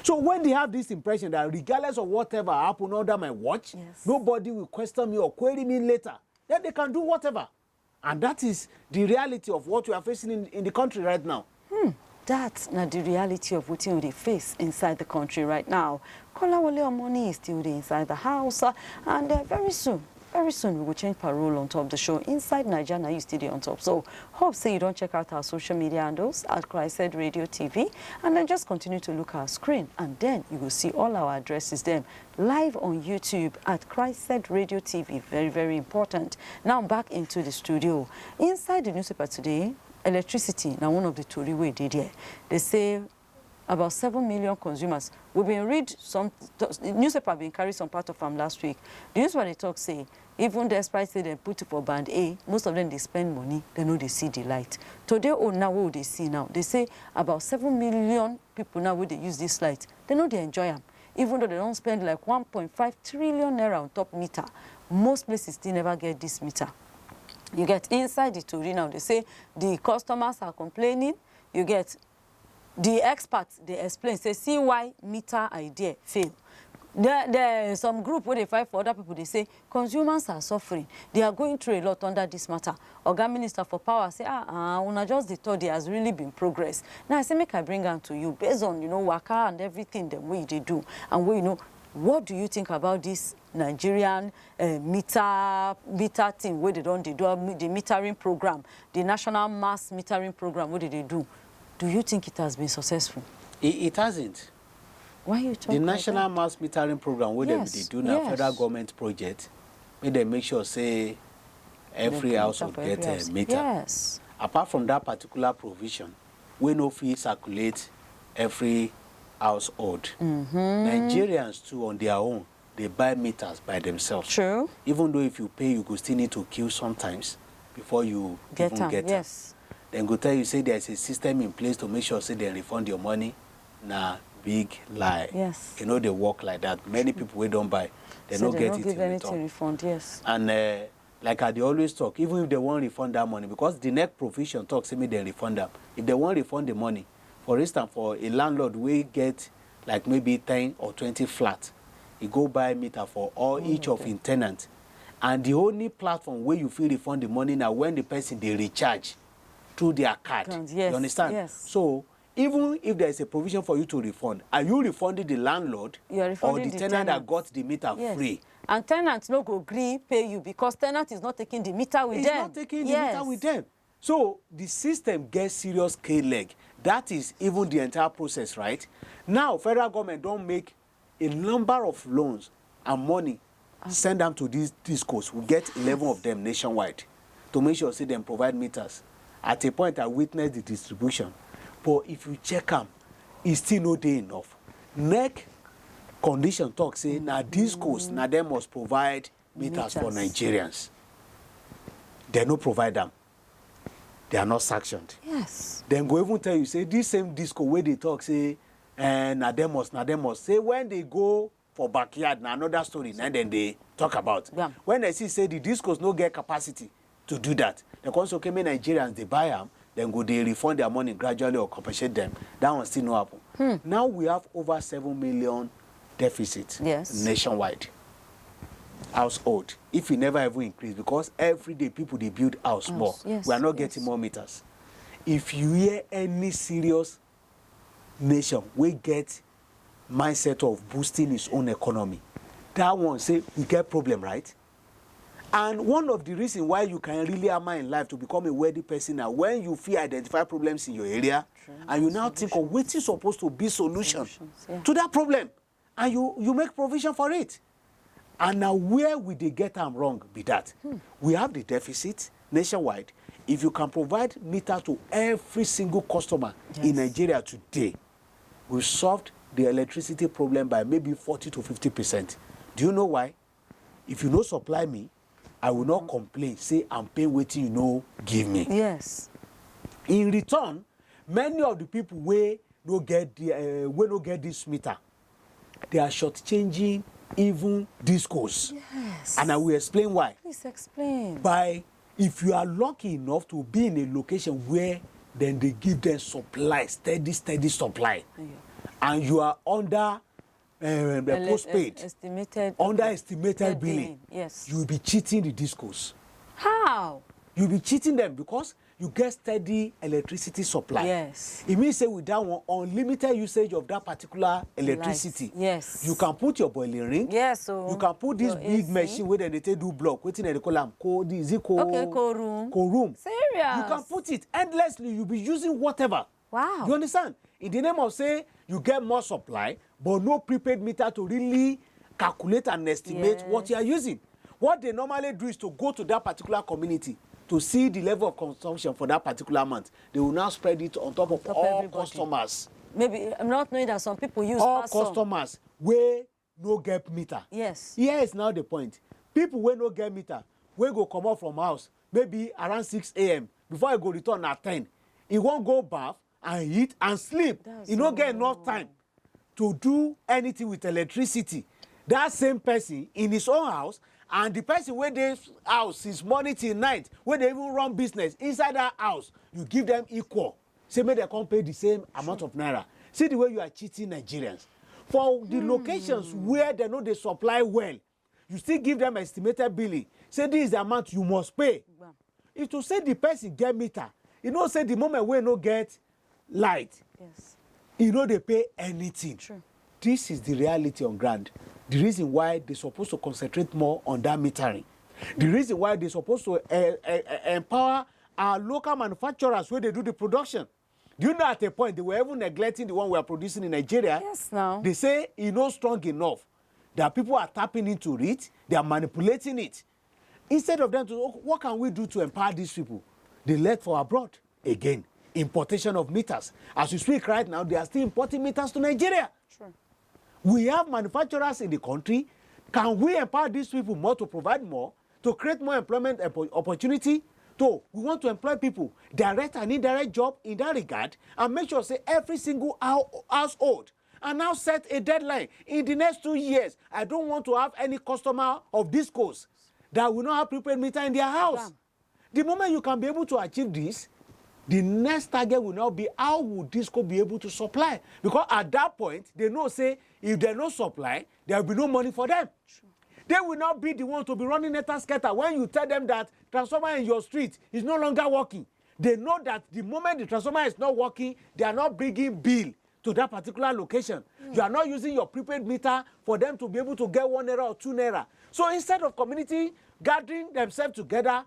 So when they have this impression that regardless of whatever happened under my watch, Yes. nobody will question me or query me later, then they can do whatever. And that is the reality of what we are facing in, in the country right now. That na the reality of wetin we dey face inside the country right now. Kolawole Omoni is still dey inside the house, uh, and uh, very soon, very soon we go change parole on top the show. Inside Naija, na you still dey on top. So hope say you don check out our social media handles at Christ Radio T V, and then just continue to look our screen, and then you go see all our addresses dem live on YouTube at Christ Radio T V. Very, very important. Now back into the studio. Inside the newspaper today, electricity na one of the tori wey dey there. They say about seven million consumers. We been read some, the newspaper been carry some part of am last week. The newspaper dey talk say even despite say dem put it for band A, most of them dey spend money, dem no dey see the light. Today own now wey we dey see now, they say about seven million people now wey dey use this light, dem no dey enjoy am. Even though dem don spend like one point five trillion naira on top meter, most places still never get this meter. You get inside the tori now, they say the customers are complaining. You get the experts dey explain say see why meter idea fail. There, there some group wey dey fight for other people dey say consumers are suffering, they are going through a lot under this matter. Oga minister for power say ah ah una just dey talk, there has really been progress. Now I say make I bring am to you based on you know waka and everything dem wey you dey do and wey you know, what do you think about this Nigerian uh, meter meter thing wey they don dey do uh, the metering program, the national mass metering program wey they dey do? Do you think it has been successful? It, it hasn't. Why you talk The like national that? Mass metering program wey dem Yes, dey do na yes. Federal government project. Make dem make sure say every Meter household for get every a house. meter. Yes. Apart from that particular provision, wey no fit circulate every household. Nigerians too on their own dey buy meters by themselves. True. Even though if you pay, you go still need to queue sometimes before you Get even am. get am. Yes. Dem go tell you say there is a system in place to make sure say dem refund your money. Na big lie. Yes. E no dey work like that. Many people wey don buy, dem So no they get no it give in anything return. Refund. Yes. And uh, like I dey always talk, even if dem wan refund that money, because the next provision talk say make dem refund am. If dem wan refund the money, for instance, for a landlord wey get like maybe ten or twenty flat, e go buy meter for all each of im tenant, and the only platform wey you fit refund the money na when the person dey recharge through their card. Card, yes, You understand? Yes. So even if there is a provision for you to refund, are you refunding the landlord You are or refunding the the tenant that tenant. Got the meter Yes. Free? And tenant no go gree pay you because tenant is not taking the meter with He's them. Not taking the Yes. Meter with them. So the system gets serious K leg. That is even the entire process, right? Now, federal government don make a number of loans and money send am to these discos. We get eleven of them nationwide to make sure say dem provide meters. At a point, I witnessed the distribution, but if you check am, e still no dey enough. Nec condition talk say na discos na dem must provide meters for Meters. Nigerians. Dem no provide am. They are not sanctioned. Yes. Dem go even tell you say this same disco wey dey talk say eh, na dem must, na dem must. Say when they go for backyard, na another story. Na dem dey talk about. Gbam. When dem see say the discos no get capacity to do that, dem come say okay, make Nigerians dey buy am. Dem go dey refund their money gradually or compensate them. That one still no happen. Now we have over seven million deficit Yes. Nationwide. Household, if e never even increase, because every day people dey build house House, more, yes, we are not yes. Getting more meters. If you hear any serious nation wey get mindset of boosting its own economy, that one say we get problem, right? And one of the reasons why you can really hammer in life to become a wealthy person na when you fit identify problems in your area and you now think of wetin suppose to be solution Solutions, yeah. To that problem, and you you make provision for it. And na where we dey get am wrong be that. We have the deficit, nationwide, if you can provide meter to every single customer in Nigeria today, we've solved the electricity problem by maybe forty to fifty percent. Do you know why? If you no supply me, I will not complain, say I'm paying wetin you no give me. Yes. In return, many of the people wey no get the uh, wey no get this meter, they are shortchanging even discos. Yes. And I will explain why. Please explain. By, if you are lucky enough to be in a location where then they give them supply, steady, steady supply, and you are under uh, the Ele- postpaid, es- estimated under okay. estimated Estimated billing, Yes. You will be cheating the discos. How? You will be cheating them because you get steady electricity supply. Yes. E mean say with that one, unlimited usage of that particular electricity. Yes. You can put your boiling ring. Yes. So You can put this your big A C. Machine wey dem dey take do block. Wetin dem dey call am? Cold, is it cold? Okay, cold room. Cold room. Serious. You can put it endlessly. You'll be using whatever. Wow. You understand? In the name of say you get more supply, but no prepaid meter to really calculate and estimate Yes. What you are using. What they normally do is to go to that particular community to see the level of consumption for that particular month. They will now spread it on top of top all everybody. Customers. Maybe I'm not knowing that some people use All pass some. Customers wey no get meter. Yes. Here is now the point. People wey no get meter, wey go comot from house, maybe around six a m, before e go return na ten. E wan go baff and eat and sleep. That's E no get so enough time to do anything with electricity. That same person in his own house, and the person wey dey house since morning till night, wey dey even run business inside that house, you give them equal. Say make dem come pay the same amount of naira. See the way you are cheating Nigerians. For the locations where dem no dey supply well, you still give them estimated billing. Say this is the amount you must pay. If to say the person get meter, you know say the moment wey no get light, Yes. e no dey pay anything. True. This is the reality on ground. The reason why they supposed to concentrate more on that metering. The reason why they supposed to uh, uh, uh, empower our local manufacturers wey dey do the production. Do you know at a point they were even neglecting the one we are producing in Nigeria? Yes, now. They say e no strong enough. That people are tapping into it, they are manipulating it. Instead of them to, "Okay, what can we do to empower these people?" They left for abroad again. Importation of meters. As we speak right now, they are still importing meters to Nigeria. True. We have manufacturers in the country. Can we empower these people more to provide more, to create more employment oppo- opportunity? So we want to employ people, direct and indirect job in that regard, and make sure say every single hou- household and now set a deadline. In the next two years, I don't want to have any customer of discos that will not have prepaid meter in their house. Bam. The moment you can be able to achieve this, the next target will now be how will disco be able to supply? Because at that point, they know say if they no supply, there will be no money for them. They will not be the one to be running netter scatter when you tell them that transformer in your street is no longer working. They know that the moment the transformer is not working, they are not bringing bill to that particular location. You are not using your prepaid meter for them to be able to get one naira or two naira. So instead of community gathering themselves together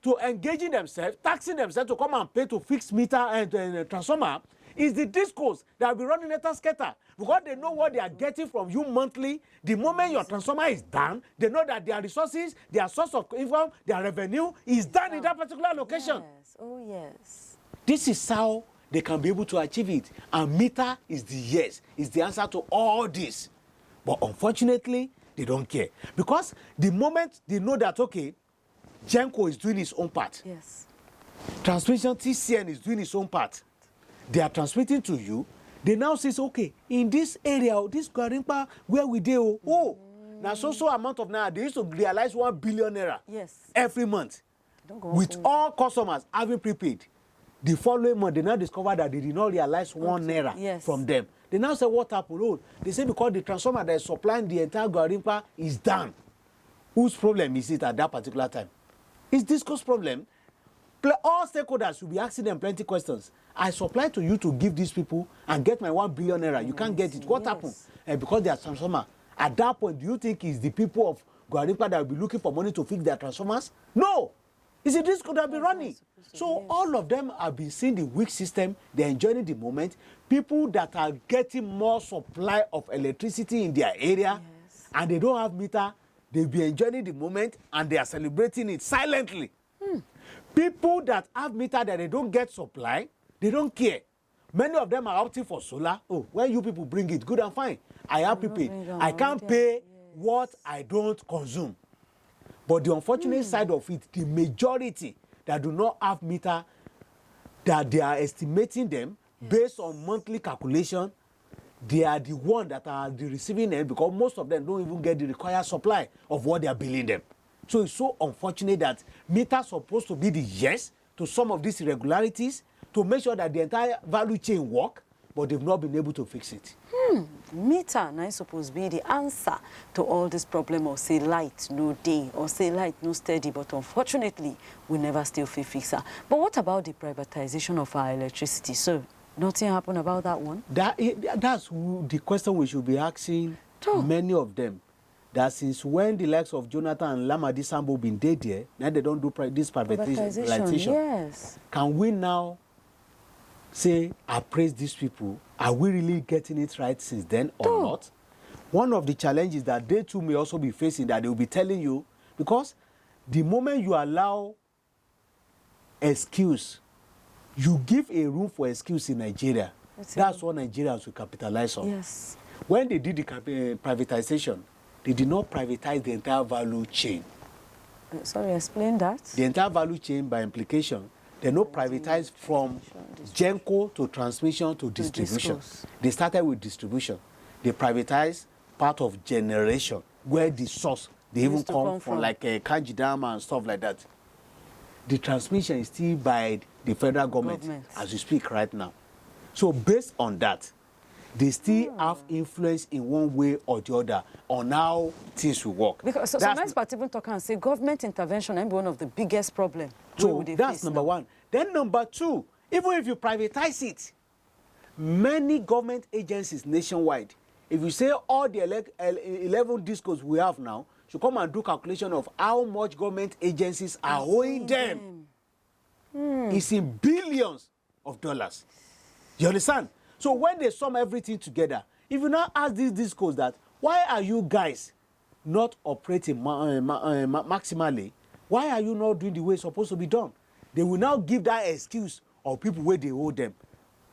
to engaging themselves, taxing themselves to come and pay to fix meter and uh, transformer, is the discos that will be running netter scatter, because they know what they are getting from you monthly. The moment your transformer is down, they know that their resources, their source of income, their revenue is down in that particular location. Yes. Oh yes. This is how they can be able to achieve it. And meter is the yes, is the answer to all this. But unfortunately, they don't care, because the moment they know that, okay, Genco is doing its own part, Yes. transmission T C N is doing its own part, they are transmitting to you. They now say, "Okay, in this area, oh, this Gwarimpa where we dey, oh, oh, now so so amount of naira." They used to realize one billion naira Yes. every month Don't go with open. All customers having prepaid. The following month, they now discover that they did not realize one naira Yes. From them. They now say, "What happened?" Oh, they say because the transformer that is supplying the entire Gwarimpa is down. Whose problem is it at that particular time? It's disco's problem. Pl- all stakeholders will be asking them plenty questions. I supply to you to give these people and get my one billion naira. You can't get it. What Yes. Happened? Eh, because they are transformer. At that point, do you think it's the people of Gwarimpa that will be looking for money to fix their transformers? No. It's a disco that will be running. So all of them have been seeing the weak system. They're enjoying the moment. People that are getting more supply of electricity in their area and they don't have meter, they'll be enjoying the moment and they are celebrating it silently. People that have meter that they don't get supply, they don't care. Many of them are opting for solar. Oh, when you people bring it, good and fine. I have prepaid. I can't pay what I don't consume. But the unfortunate side of it, the majority that do not have meter, that they are estimating them based on monthly calculation, they are the one that are the receiving end, because most of them don't even get the required supply of what they are billing them. So it's so unfortunate that meter supposed to be the yes to some of these irregularities to make sure that the entire value chain work, but they've not been able to fix it. Meter na im suppose be the answer to all this problem of say light no dey or say light no steady, but unfortunately we never still fit fix am. But what about the privatization of our electricity? So nothing happen about that one? That i- that's who the question we should be asking many of them. That since when the likes of Jonathan and Lamadi Sambo been dey there, now they don't do pri- this privatization. Privatization, yes. Can we now say appraise these people? Are we really getting it right since then or not? One of the challenges that they too may also be facing, that they will be telling you, because the moment you allow excuse, you give a room for excuse in Nigeria. That's what Nigerians will capitalize on. Yes. When they did the cap- uh, privatization, they did not privatize the entire value chain. Uh, Sorry, explain that. The entire value chain, by implication, they no privatize from GenCo to transmission to distribution. Discos. They started with distribution. They privatized part of generation, where the source they even Used to come, come from, from. Like uh, Kaji Dam and stuff like that. The transmission is still by the federal government, Government. As we speak right now. So based on that, they still have influence in one way or the other on how things will work. Because so, That's some experts even talk and say government intervention na be one of the biggest problem. wey So we dey that's face number now. One. Then number two, even if you privatize it, many government agencies nationwide, if you say all the elec- el- eleven discos we have now should come and do calculation of how much government agencies are owing them, it's in billions of dollars. You understand? So when they sum everything together, if you now ask these discos that, why are you guys not operating ma- uh, ma- uh, ma- maximally? Why are you not doing the way it's supposed to be done? They will now give that excuse of people where they owe them.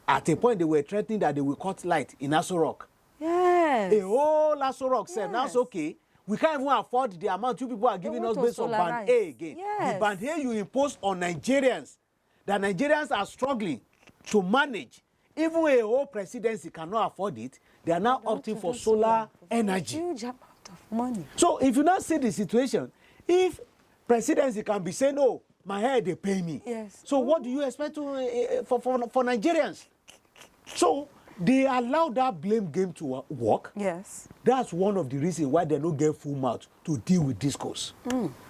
At a point, they were threatening that they will cut light in Aso Rock. Yes. A whole Aso Rock said, "Now it's Yes. okay. We can't even afford the amount you people are giving want us to based on band solarize. A again." Yes. The band A you impose on Nigerians, that Nigerians are struggling to manage. Even a whole presidency cannot afford it. They are now opting for solar energy. Huge amount of money. So if you now see the situation, if presidency can be saying, "Oh, my head they pay me," Yes. So what do you expect to, uh, for, for for Nigerians? So they allow that blame game to wo- work. Yes. That's one of the reasons why they don't get full mouth to deal with discos.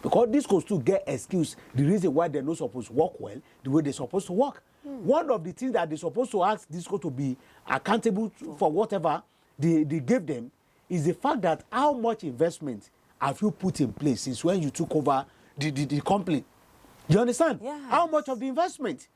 Because discos too get excuse the reason why they're not supposed to work well the way they're supposed to work. One of the things that they're supposed to ask disco to be accountable to, for whatever they, they gave them is the fact that how much investment have you put in place since when you took over the, the, the company? You understand? Yes. How much of the investment?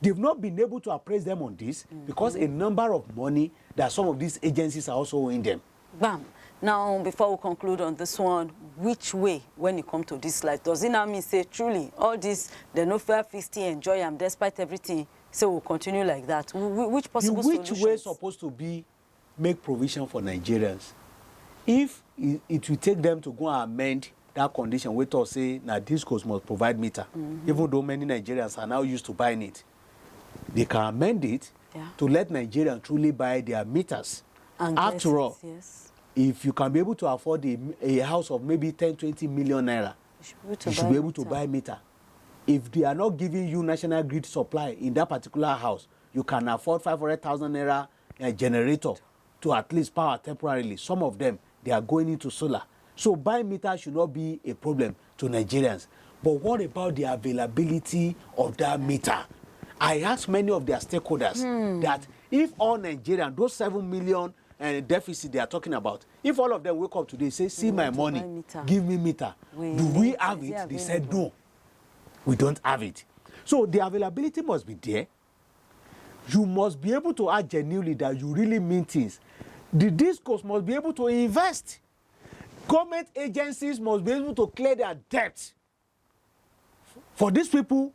They've not been able to appraise them on this because a number of money that some of these agencies are also owing them. Bam. Now, before we conclude on this one, which way when it come to this life? Does it now mean say truly all this they no fair fit still enjoy am despite everything? So we'll continue like that. Wh- wh- Which The possible which way solutions? Supposed to be make provision for Nigerians. If it, it will take them to go and amend that condition, we talk say na discos must provide meter, even though many Nigerians are now used to buying it, they can amend it Yeah. to let Nigerians truly buy their meters. And get After it, all, yes. If you can be able to afford a, a house of maybe ten, twenty million naira, You should be able to you should buy be able to meter. Buy meter. If they are not giving you national grid supply in that particular house, you can afford five hundred thousand naira a generator to at least power temporarily. Some of them, they are going into solar. So buying meter should not be a problem to Nigerians. But what about the availability of that meter? I asked many of their stakeholders that if all Nigerians, those seven million uh, deficit they are talking about, if all of them wake up today say, "See my to money, buy meter. Give me meter," We do we need- have is it? it They said, available? "No, we don't have it." So the availability must be there. You must be able to act genuinely that you really mean things. The discos must be able to invest. Government agencies must be able to clear their debt. For these people,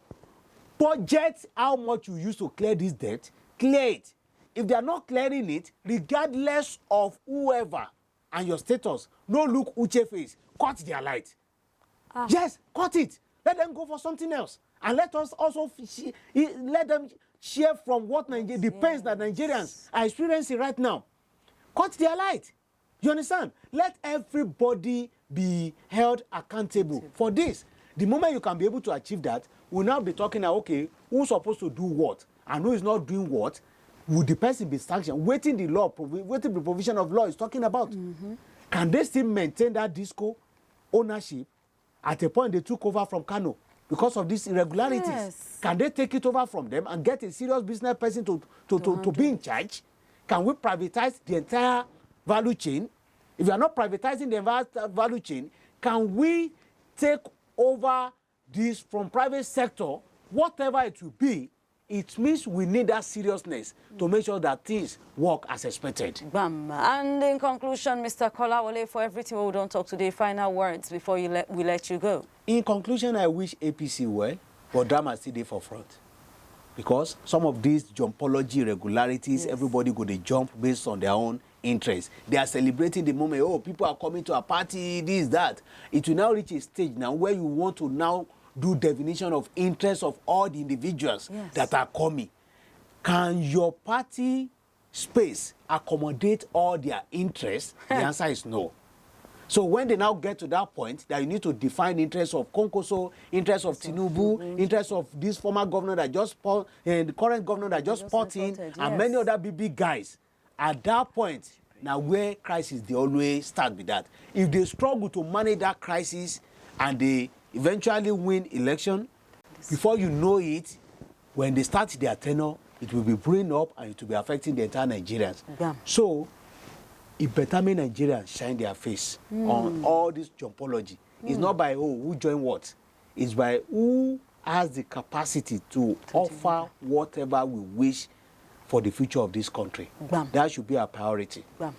budget how much you use to clear this debt, clear it. If they are not clearing it, regardless of whoever and your status, no look Uche face, cut their light. Yes, cut it. Let them go for something else. And let us also f- sh- i- let them share from what Nigeria, the pains that Nigerians are experiencing right now. Cut their light. You understand? Let everybody be held accountable for this. The moment you can be able to achieve that, we'll now be talking now, okay, who's supposed to do what and who is not doing what? Will the person be sanctioned? Waiting the law, provi- waiting the provision of law is talking about. Can they still maintain that disco ownership? At a point, they took over from Kano because of these irregularities. Yes. Can they take it over from them and get a serious business person to, to, to, to be in charge? Can we privatize the entire value chain? If you are not privatizing the entire value chain, can we take over this from private sector, whatever it will be? It means we need that seriousness to make sure that things work as expected. Bam. And in conclusion, Mister Kolawole, for everything we don't talk today, final words before you let, we let you go. In conclusion, I wish A P C well, but drama still dey for front. Because some of these jumpology irregularities, everybody go dey jump based on their own interest. They are celebrating the moment. Oh, people are coming to our party, this, that. It will now reach a stage now where you want to now do definition of interest of all the individuals Yes. that are coming. Can your party space accommodate all their interests? The answer is no. So when they now get to that point that you need to define interests of Kwankwaso, interests of Tinubu, interests of this former governor that just po- and the current governor that just Just put in, reported, and many yes. Other big big guys, at that point, now where crisis they always start with that. If they struggle to manage that crisis and they eventually win election, before you know it, when they start their tenure, it will be brewing up and it will be affecting the entire Nigerians. Bam. So, it better make Nigerians shine their face on all this jumpology. It's not by, oh, who join what. It's by who has the capacity to offer whatever we wish for the future of this country. Bam. That should be our priority. Bam.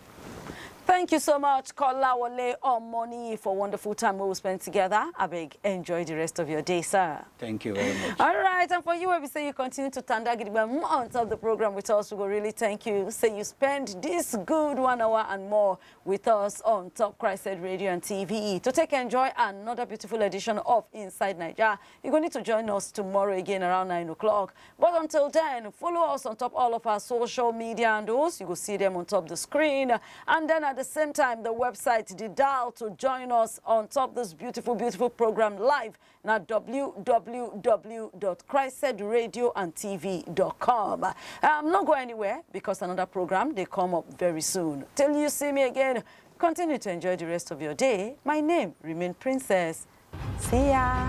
Thank you so much, Kolawole Omoni, for wonderful time we will spend together. I beg, enjoy the rest of your day, sir. Thank you very much. All right, and for you, we say you continue to tanda gidigba on top of the program with us. We go really thank you. Say you spend this good one hour and more with us on Top Christ Radio and T V. To take enjoy another beautiful edition of Inside Nigeria, you're going to join us tomorrow again around nine o'clock. But until then, follow us on top all of our social media handles. You will see them on top the screen. And then at the same time, the website, the dial to join us on top this beautiful, beautiful program live. Now, w w w dot christ radio and t v dot com. Um, not go anywhere because another program, they come up very soon. Till you see me again, continue to enjoy the rest of your day. My name remain Princess. See ya.